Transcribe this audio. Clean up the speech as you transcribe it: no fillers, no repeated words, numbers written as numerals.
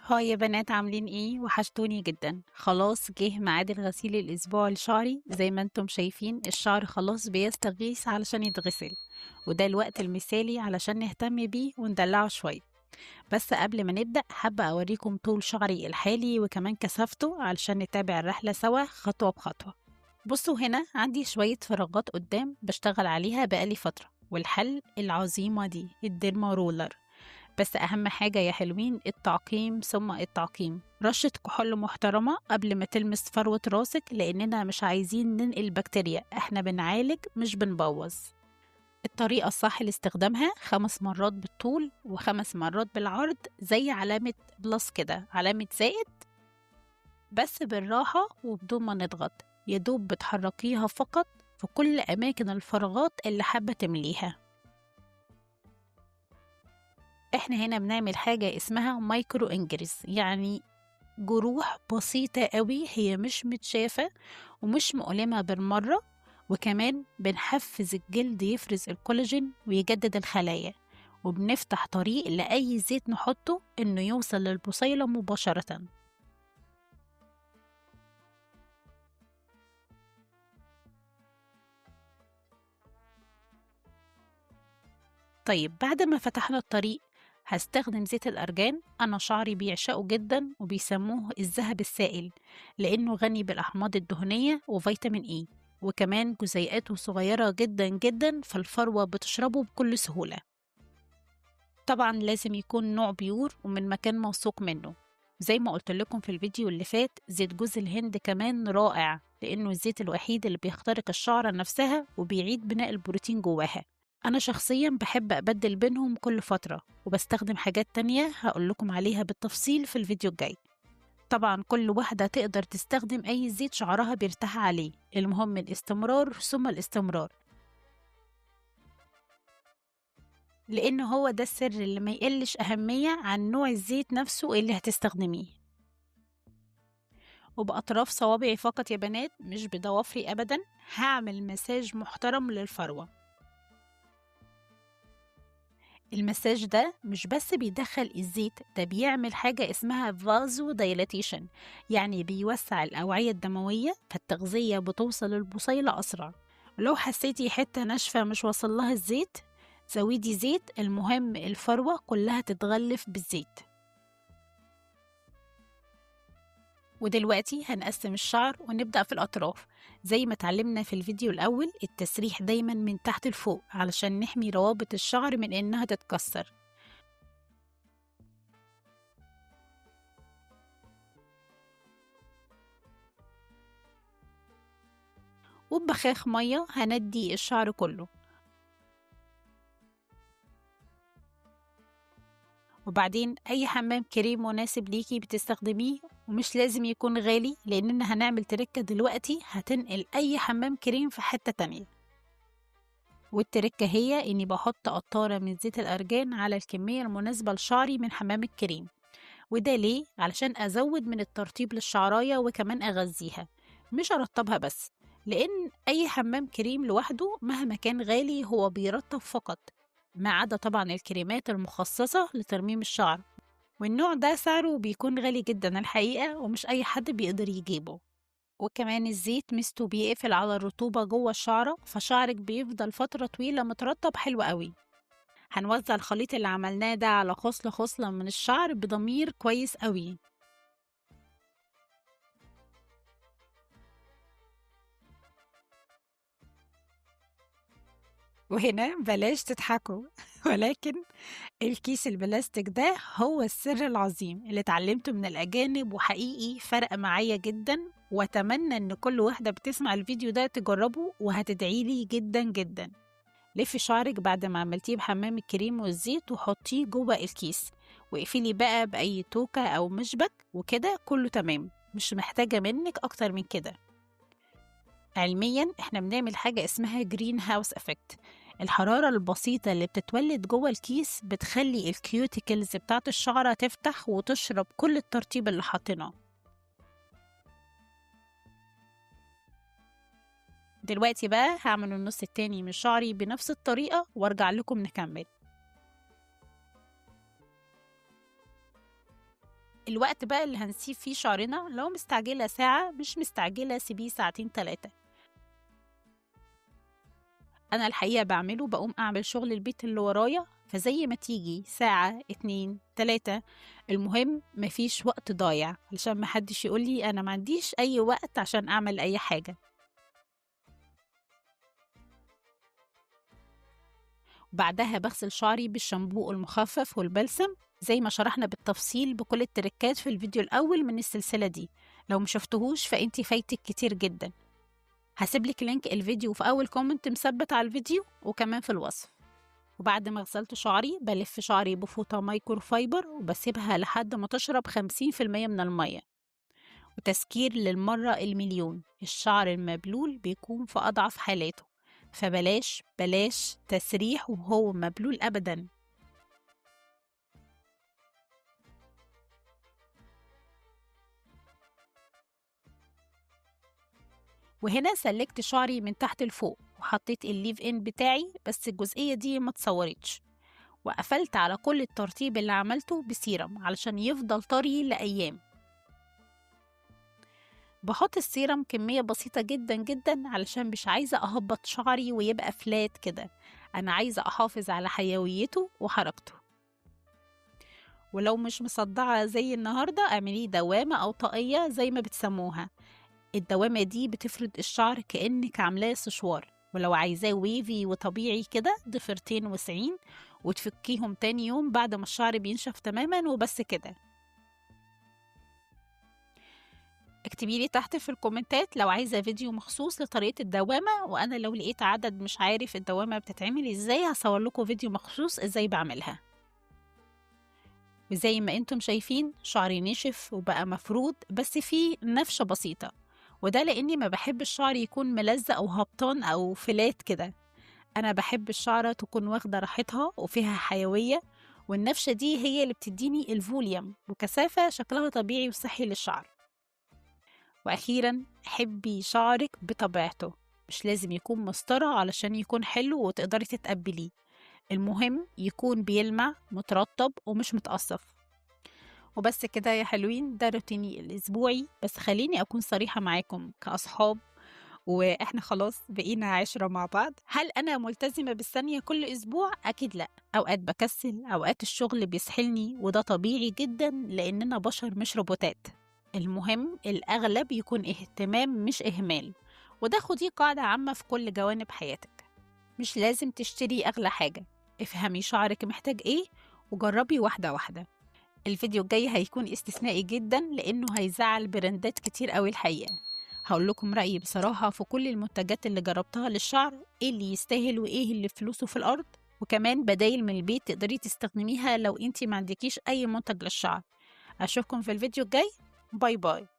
Hi يا بنات، عاملين ايه؟ وحشتوني جدا. خلاص جه ميعاد الغسيل الاسبوع لشعري. زي ما انتم شايفين الشعر خلاص بيستغيث علشان يتغسل، وده الوقت المثالي علشان نهتم بيه وندلعه شوية. بس قبل ما نبدأ حابة اوريكم طول شعري الحالي وكمان كثافته علشان نتابع الرحلة سوا خطوة بخطوة. بصوا هنا عندي شوية فراغات قدام بشتغل عليها بقالي فترة، والحل العظيمة دي ال derma roller. بس أهم حاجة يا حلوين التعقيم ثم التعقيم، رشة كحول محترمة قبل ما تلمس فروة راسك، لأننا مش عايزين ننقل بكتيريا، احنا بنعالج مش بنبوظ. الطريقة الصح لاستخدامها 5 مرات بالطول و5 مرات بالعرض، زي علامة plus كده، علامة زائد، بس بالراحة وبدون ما نضغط، يدوب بتحركيها فقط في كل أماكن الفراغات اللي حابة تمليها. احنا هنا بنعمل حاجة اسمها micro injuries، يعني جروح بسيطة قوي هي مش متشافة ومش مؤلمة بالمرة، وكمان بنحفز الجلد يفرز الكولاجين ويجدد الخلايا، وبنفتح طريق لأي زيت نحطه انه يوصل للبصيلة مباشرة. طيب بعد ما فتحنا الطريق هستخدم زيت الأرجان. أنا شعري بيعشقه جدا وبيسموه الذهب السائل لأنه غني بالأحماض الدهنية وفيتامين إي، وكمان جزيئاته صغيرة جدا جدا فالفروة بتشربه بكل سهولة. طبعا لازم يكون نوع pure ومن مكان موثوق منه. زي ما قلت لكم في الفيديو اللي فات زيت جوز الهند كمان رائع لأنه الزيت الوحيد اللي بيخترق الشعرة نفسها وبيعيد بناء البروتين جواها. أنا شخصيا بحب أبدل بينهم كل فترة وبستخدم حاجات تانية هقول لكم عليها بالتفصيل في الفيديو الجاي. طبعا كل واحدة تقدر تستخدم أي زيت شعرها بيرتاح عليه، المهم الاستمرار ثم الاستمرار، لأن هو ده السر اللي ما يقلش أهمية عن نوع الزيت نفسه اللي هتستخدميه. وبأطراف صوابعي فقط يا بنات، مش بضوافري أبدا، هعمل مساج محترم للفروة. المساج ده مش بس بيدخل الزيت، ده بيعمل حاجة اسمها vasodilatation، يعني بيوسع الأوعية الدموية فالتغذية بتوصل للبصيلة أسرع. ولو حسيتي حتة ناشفة مش وصل لها الزيت زودي زيت، المهم الفروة كلها تتغلف بالزيت. ودلوقتي هنقسم الشعر ونبدأ في الأطراف. زي ما اتعلمنا في الفيديو الأول التسريح دايما من تحت لفوق علشان نحمي روابط الشعر من إنها تتكسر. وببخاخ مية هندي الشعر كله. وبعدين أي حمام كريم مناسب ليكي بتستخدميه، ومش لازم يكون غالي لأننا هنعمل تركة دلوقتي هتنقل أي حمام كريم في حتة تانية. والتركة هي إني بحط قطارة من زيت الأرجان على الكمية المناسبة لشعري من حمام الكريم، وده ليه؟ علشان أزود من الترطيب للشعراية وكمان أغذيها، مش أرطبها بس، لأن أي حمام كريم لوحده مهما كان غالي هو بيرطب فقط، ما عدا طبعا الكريمات المخصصة لترميم الشعر، والنوع ده سعره بيكون غالي جدا الحقيقة ومش أي حد بيقدر يجيبه. وكمان الزيت ميزته بيقفل على الرطوبة جوه الشعرة، فشعرك بيفضل فترة طويلة مترطب حلو قوي. هنوزع الخليط اللي عملناه ده على خصلة خصلة من الشعر بضمير كويس قوي. وهنا بلاش تضحكوا ولكن الكيس البلاستيك ده هو السر العظيم اللي اتعلمته من الأجانب، وحقيقي فرق معايا جدا، واتمنى ان كل واحدة بتسمع الفيديو ده تجربه وهتدعيلي جدا جدا. لفي شعرك بعد ما عملتيه بحمام الكريم والزيت وحطيه جوه الكيس، واقفلي بقى بأي توكة أو مشبك، وكده كله تمام، مش محتاجة منك أكتر من كده. علميا احنا بنعمل حاجة اسمها greenhouse effect، الحرارة البسيطة اللي بتتولد جوه الكيس بتخلي ال cuticles بتاعت الشعرة تفتح وتشرب كل الترطيب اللي حاطيناه. دلوقتي بقى هعمل النص التاني من شعري بنفس الطريقة وارجع لكم نكمل. الوقت بقى اللي هنسيب فيه شعرنا، لو مستعجلة ساعة، مش مستعجلة سيبيه ساعتين 3. أنا الحقيقة بعمله بقوم أعمل شغل البيت اللي ورايا، فزي ما تيجي ساعة 2 3، المهم مفيش وقت ضايع علشان محدش يقولي أنا ما عنديش أي وقت عشان أعمل أي حاجة. بعدها بغسل شعري بالشامبو المخفف والبلسم زي ما شرحنا بالتفصيل بكل التركات في الفيديو الأول من السلسلة دي، لو مشفتهوش فأنتي فايتك كتير جدا. هسيبلك link الفيديو في أول comment مثبت على الفيديو وكمان في الوصف. وبعد ما غسلت شعري بلف شعري بفوطة مايكرو فايبر وبسيبها لحد ما تشرب 50% من المية. وتذكير للمرة المليون، الشعر المبلول بيكون في أضعف حالاته، فبلاش بلاش تسريح وهو مبلول أبدا. وهنا سلكت شعري من تحت لفوق وحطيت ال leave-in بتاعي، بس الجزئية دي ما اتصورتش، وقفلت على كل الترطيب اللي عملته بسيرم علشان يفضل طري لأيام. بحط السيرم كمية بسيطة جدا جدا علشان مش عايزة أهبط شعري ويبقى flat كده، أنا عايزة أحافظ على حيويته وحركته. ولو مش مصدعة زي النهاردة اعمليه دوامة أو طاقية زي ما بتسموها. الدوامة دي بتفرد الشعر كأنك عاملاه سشوار، ولو عايزاه wavy وطبيعي كده ضفيرتين واسعين وتفكيهم تاني يوم بعد ما الشعر بينشف تماما، وبس كده. اكتبي لي تحت في الكومنتات لو عايزة فيديو مخصوص لطريقة الدوامة، وانا لو لقيت عدد مش عارف الدوامة بتتعمل ازاي هصور لكم فيديو مخصوص ازاي بعملها. وزي ما انتم شايفين شعري نشف وبقى مفرود، بس فيه نفشة بسيطة، وده لاني ما بحب الشعر يكون ملزق او هبطان او فلات كده. انا بحب الشعرة تكون واخدة راحتها وفيها حيوية، والنفشة دي هي اللي بتديني الفوليوم وكثافة شكلها طبيعي وصحي للشعر. واخيرا حبي شعرك بطبيعته، مش لازم يكون مسطرة علشان يكون حلو وتقدري تتقبليه، المهم يكون بيلمع مترطب ومش متقصف. وبس كده يا حلوين، ده روتيني الاسبوعي. بس خليني اكون صريحة معاكم كاصحاب، واحنا خلاص بقينا 10 مع بعض. هل انا ملتزمة بالثانية كل اسبوع؟ اكيد لا، اوقات بكسل، اوقات الشغل بيسحلني، وده طبيعي جدا لاننا بشر مش روبوتات. المهم الاغلب يكون اهتمام مش اهمال، وده خديه قاعدة عامة في كل جوانب حياتك. مش لازم تشتري اغلى حاجة، افهمي شعرك محتاج ايه وجربي واحدة واحدة. الفيديو الجاي هيكون استثنائي جدا لانه هيزعل براندات كتير قوي الحقيقة. هقول لكم رأيي بصراحة في كل المنتجات اللي جربتها للشعر، ايه اللي يستاهل وايه اللي فلوسه في الارض، وكمان بدايل من البيت تقدري تستخدميها لو انتي ما عندكيش اي منتج للشعر. اشوفكم في الفيديو الجاي، bye bye.